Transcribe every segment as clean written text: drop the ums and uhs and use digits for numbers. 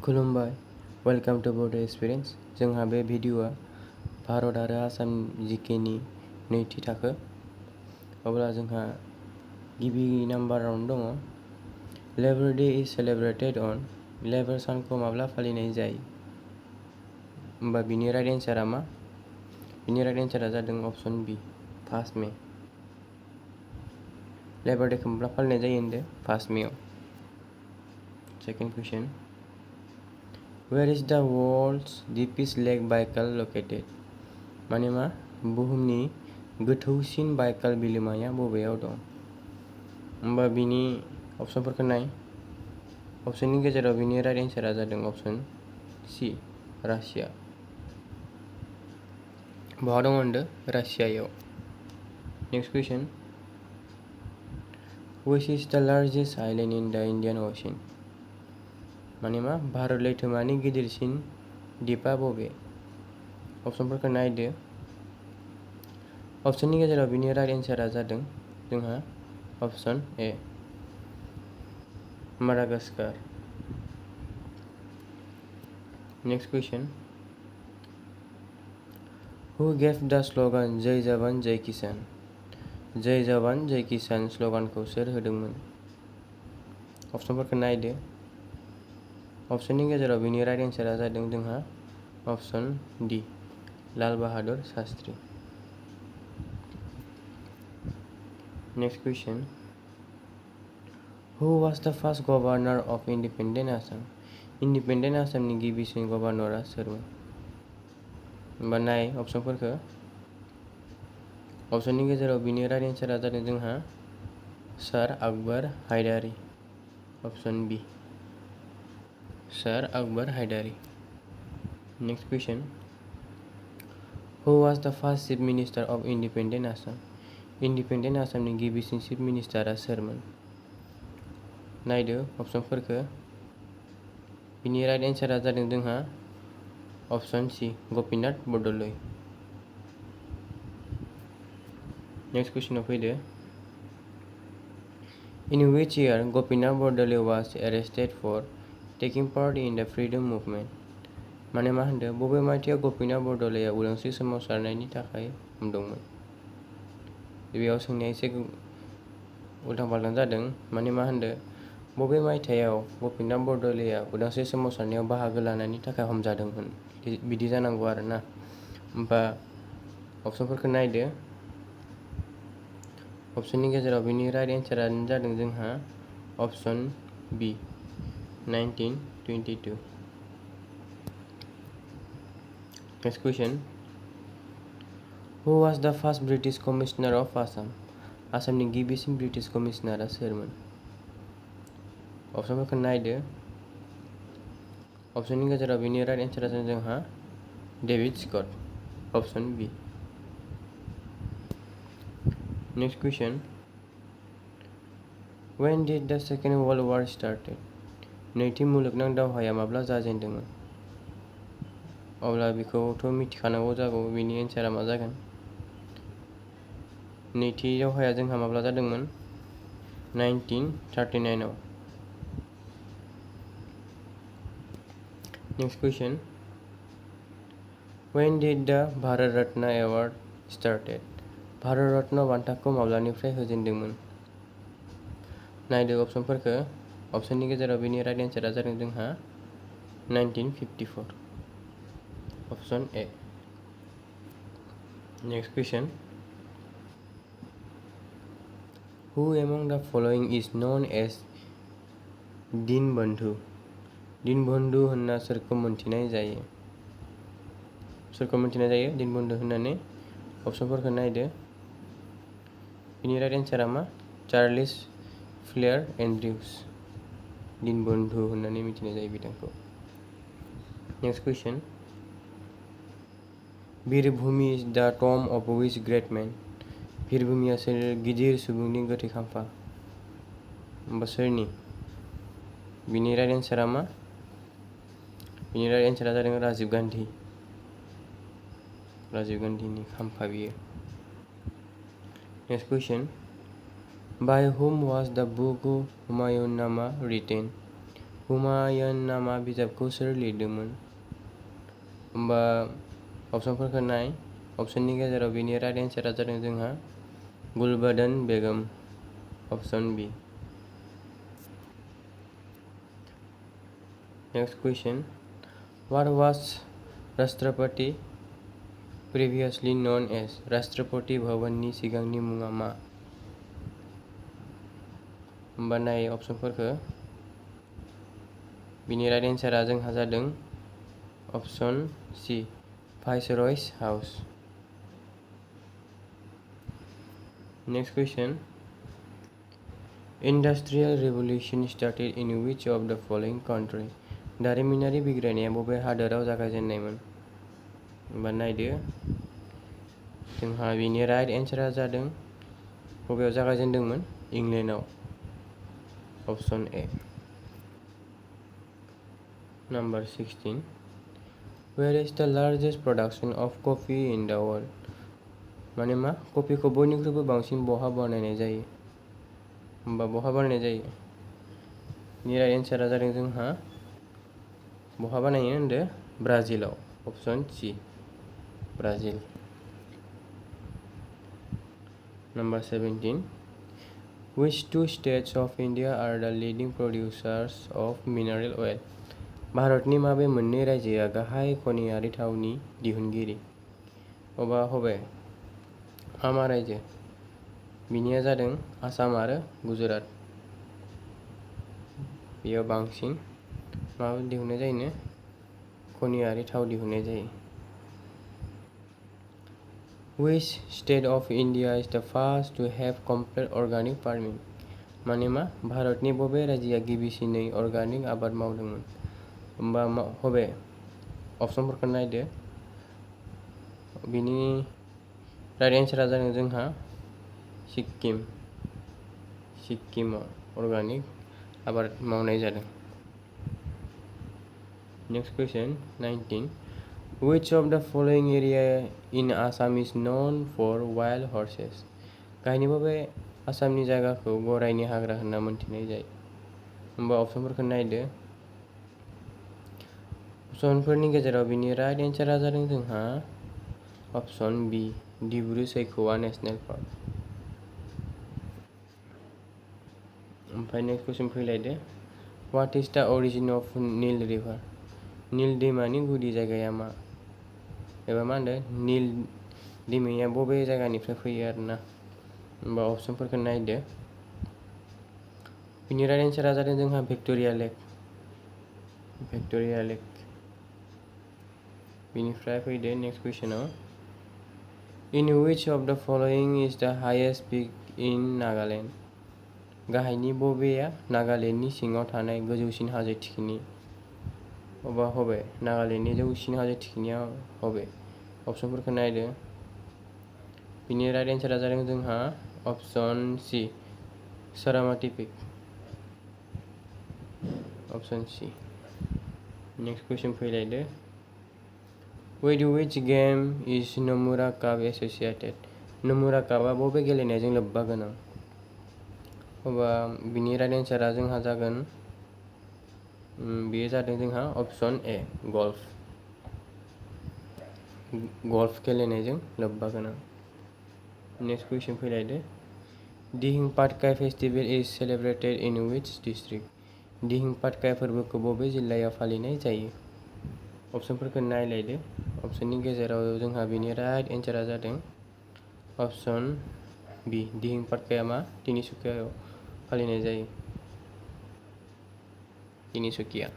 खुलुमबाय, welcome two बड' experience. जोंहा बे भिडिअ'आ भारत आरो आसाम जिकेनि नैथि थाखो। अब्ला जोंहा गिबि नाम्बारावनो दङ लेबार डे इज सेलेब्रेटेड अन। लेबार सानखौ माब्ला फालिनाय जायो? होमबा बिनि राइट एन्सारा मा? बिनि राइट एन्सारा जादों अप्शन बि, 1 मे। लेबार डेखौ माब्ला फालिनाय जायो होनदों? 1 मेआव। सेकेन्ड कुइसन, वेयर इज द वर्ल्ड्स डीपेस्ट लेक बाइकाल लकेटेड? माने मा? बुहुमनि गोथौसिन बाइकाल बिलोमाया बबेयाव दं? होमबा बिनि अप्शनफोरखौ नाय। अप्शननि गेजेराव बिनि राइट एन्सारा जादों अप्शन सि, रासिया। बहा दं होनदों? रासियायाव। नेक्स्ट कुइसन, व्हिच इज द largest island in the Indian ASEAN? माने मा? भारत लैथोमानि गिदिरसिन दिपा बबे? अप्शनफोरखौ नायदो। अप्शननि गेजेराव बिनि राइट एन्सारा जादों जोंहा अप्शन ए, मादागास्कार। नेक्स्ट कुइसन, हु गेव द स्ल'गान जय जवान जय किसान? जय जवान जय किसान स्ल'गानखौ सोर होदोंमोन? अप्शनफोरखौ नायदो। अप्शननि गेजेराव बिनि राइट एन्सारा जादों जोंहा option D, Lal Bahadur Shastri. Next कुइसन, हु वाज द first governor of independent Assam? Independent आसामनि गिबिसिन गभर्नरा सोरमोन? होमबा नाय अप्शनफोरखौ। अप्शननि गेजेराव बिनि राइट एन्सारा जादों जोंहा सार आकबर हायदारि। अप्शन बि, सार आकबर हायदारि। नेक्स्ट कुइसन, हु वाज द first chief minister of independent Assam? Independent आसामनि गिबिसिन चिफ मिनिस्टारा सोरमोन? नायदो अप्शनफोरखौ। बिनि राइट एन्सारा जादों जोंहा option C, Gopinath Bordoloi. Next कुइसनाव फैदो, in which year Gopinath Bordoloi was arrested for taking part in the freedom movement? माने मा होनदों? बबे मायथाइयाव गपिनाथ बरदलैया उदांस्रि सोमावसारनायनि थाखाय हमदोंमोन? बेयाव सोंनाया एसे उल्थां फाल्थां जादों। माने मा होनदों? बबे मायथाइयाव गपिनाथ बरदलैया उदांस्रि सोमावसारनायाव बाहागो लानायनि थाखाय हमजादोंमोन? बिदि जानांगौ आरोना। होमबा अप्शनफोरखौ नायदो। अप्शननि गेजेराव बिनि राइट एन्सारानो जादों जोंहा अप्शन बि, 1922। नेक्स्ट कुइसन, हु वाज द first British commissioner of Assam? आसामनि गिबिसिन ब्रिटिश कमिशनारा सोरमोन? अप्शनफोरखौ नायदो। अप्शननि गेजेराव बिनि राइट एन्सारा जादों जोंहा David Scott. Option B. Next question, when did the second world war started? नैथि मुलुगनां दावहाया माब्ला जाजेनदोंमोन? अब्ला बेखौथ' मिथिखानांगौ जागौ। बिनि एन्सारा मा जागोन? नैथि दावहाया जोंहा माब्ला जादोंमोन? 1939 आव। नेक्स्ट कुइसन, व्हेन डिड द भारत रत्न एवार्ड स्टार्टेड? भारत रत्न बान्थाखौ माब्लानिफ्राय होजेनदोंमोन? नायदो अप्शनफोरखौ। अप्शननि गेजेराव बिनि राइट एन्सारा जादों जोंहा 1954। अप्शन ए। नेक्स्ट कुइसन, हु एमंग द फलोइंग इज नोन एज दीनबन्धु? दीनबन्धु होनना सोरखौ मोनथिनाय जायो? सोरखौ मोनथिनाय जायो दीनबन्धु होननानै? अप्शनफोरखौ नायदो। बिनि राइट एन्सारा मा? चार्ल्स फ्लेयार एन्ड्रिउस। दीनबन्धु होननानै मिथिनाय जायो बिथांखौ। नेक्स्ट कुइसन, वीरभूमि इज द टम्ब अफ व्हिच ग्रेट मैन? वीरभूमिया सोर गिदिर सुबुंनि गोथै खाम्फा? होमबा सोरनि? बिनि राइट एन्सारा मा? बिनि राइट एन्सारा जादों राजीव गान्धी। राजीव गान्धीनि खाम्फा बियो। Next question, by whom was द बुक हुमायून नामा रिटेन? हुमायून नामा बिजाबखौ सोर लिरदोंमोन? होमबा अपसनफोरखौ नाय। अपसननि गेजेराव बिनि राइट एन्सारा जादों जोंहा गुलबदन बेगम, अपसन बी। नेक्स्ट क्वेश्चन, व्हाट वाज राष्ट्रपति प्रिभियासलि नोन एज? राष्ट्रपति भवननि सिगांनि मुङा मा? होमबा नाय अपसनफोरखौ। बिनि राइट एन्सारा जोंहा जादों option C, viceroy's house. Next question, industrial revolution started in which of the following country? दारिमिनारि बिग्रायनाया बबे हादोराव जागायजेननायमोन? होमबा नायदो, जोंहा बिनि राइट एन्सारा जादों बबेयाव जागायजेनदोंमोन? इंलेन्डआव, अपसन ए। नम्बर 16, वेयर इज द largest production of coffee in the world? माने मा कफिखौ बयनिख्रुइबो बांसिन बहा बानायनाय जायो? होमबा बहा बानायनाय जायो? बिनि राइट एन्सारा जादों जोंहा बहा बानायो होनदो? ब्राजिलाव, option C, Brazil. Number 17, which two states of India are the leading producers of mineral oil? भारतनि माबे मोननै रायजोआ गाहाय खनियारि थावनि दिहुनगिरि? अबा हबे मा रायजो? बिनिया जादों आसाम आरो गुजरात। बेयाव बांसिन मा दिहुननाय जायोनो? खनियारि थाव दिहुननाय जायो। Which state of India is the first to have complete organic farming? माने मा भारतनि बबे रायजोआ गिबिसिनै अर्गानिक आबाद मावदोंमोन? होमबा हबे अपसनफोरखौ नायदो। बिनि राइट एन्सारा जादों जोंहा सिक्किम। सिक्किमाव अर्गानिक आबाद मावनाय जादों। Next question, 19, which of the following area in Assam is known for wild horses? गाहायनि बबे आसामनि जायगाखौ गरायनि हाग्रा होनना मोनथिनाय जायो? होमबा अपसनफोरखौ नायदो। अपसनफोरनि गेजेराव बिनि राइट एन्सारा जादों जोंहा अपसन बी, डिब्रु सैख'वा नेशनेल पार्क। ओमफ्राय नेक्स्ट कुइसन फैलायदो, व्हाट इज द अरिजिन अफ नील रिभार? नील दैमानि गुदि जायगाया मा? एबा मा होनदों? नील दैमाया बबे जायगानिफ्राय फैयो आरोना? होमबा अपसनफोरखौ नायदो। बिनि राइट एन्सारा जादों जोंहा भिक्ट'रिया लेक। भिक्ट'रिया लेक। बिनिफ्राय फैदो next कुइसनाव, in which of the following इज द हाइएस्ट पीक इन नागालेण्ड? गाहायनि बबेया नागालेण्डनि सिङाव थानाय गोजौसिन हाजो थिखिनि? अबा हबे नागालेण्डनि जौसिन हाजो थिखिनिया हबे? अपसनफोरखौ नायदो। बिनि राइट एन्सारा जादों जोंहा option C, Saramati peak, option C. Next question फैलायदो, with which game is Namura cup associated? नमुरा कापआ बबे गेलेनायजों लोब्बा गोनां? अबा बिनि राइट एन्सारा जोंहा जागोन बेयो जादों जोंहा अपसन ए, गल्फ। गल्फ गेलेनायजों लोब्बा गोनां। नेक्स्ट कुइसन फैलायदो, Dihing Patkai festival is celebrated in which district? Dihing Patkai फोरबोखौ बबे जिल्लायाव फालिनाय जायो? अपसनफोरखौ नायलायदो। अपसननि गेजेराव जोंहा बिनि राइट एन्सारा जादों अपसन बी, दिहिं पाटकाया मा? तिनिसुकियायाव फालिनाय जायो। तिनिसुकिया।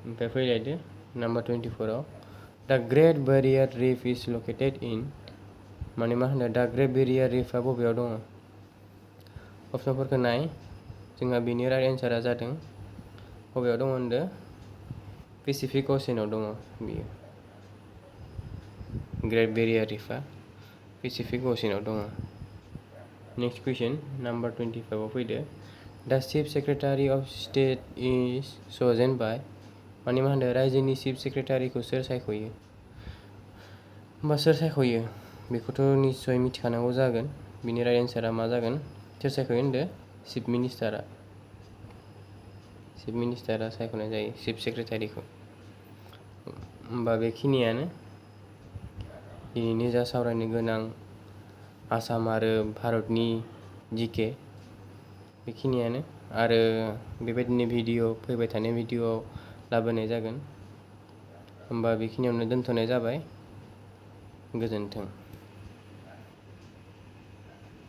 ओमफ्राय फैलायदो नाम्बार 24आव, द ग्रेट बेरियार रिफ इज लकेटेड इन? माने मा होनो? द ग्रेट बेरियार रिफआ बबेयाव दङ? अपसनफोरखौ नाय। जोंहा बिनि राइट एन्सारा जादों बबेयाव दङ होनदो? पेसिफिक अशेनाव दङ बियो। ग्रेट बेरियार रिफआ पेसिफिक अशेनाव दङ। नेक्स्ट कुइसन, नाम्बार 25आव फैदो, द चिफ सेक्रेटारि अफ स्टेट इज चजेन बाय? माने मा होनदों? रायजोनि चिफ सेक्रेटारिखौ सोर सायख'यो? होमबा सोर सायख'यो बेखौथ' निस्सय मिथिखानांगौ जागोन। बिनि राइट एन्सारा मा जागोन? सोर सायख'यो होनदो? चिफ मिनिस्टारा। चिफ मिनिस्टारा सायख'नाय जायो चिफ सेक्रेटारिखौ। होमबा बेखिनियानो दिनैनि जा सावरायनो गोनां आसाम आरो भारतनि जिके बेखिनियानो। आरो बेबायदिनो भिडिअ फैबाय थानाय भिडिअ लाबोनाय जागोन। होमबा बेखिनियावनो दोनथ'नाय जाबाय। गोजोन्थों।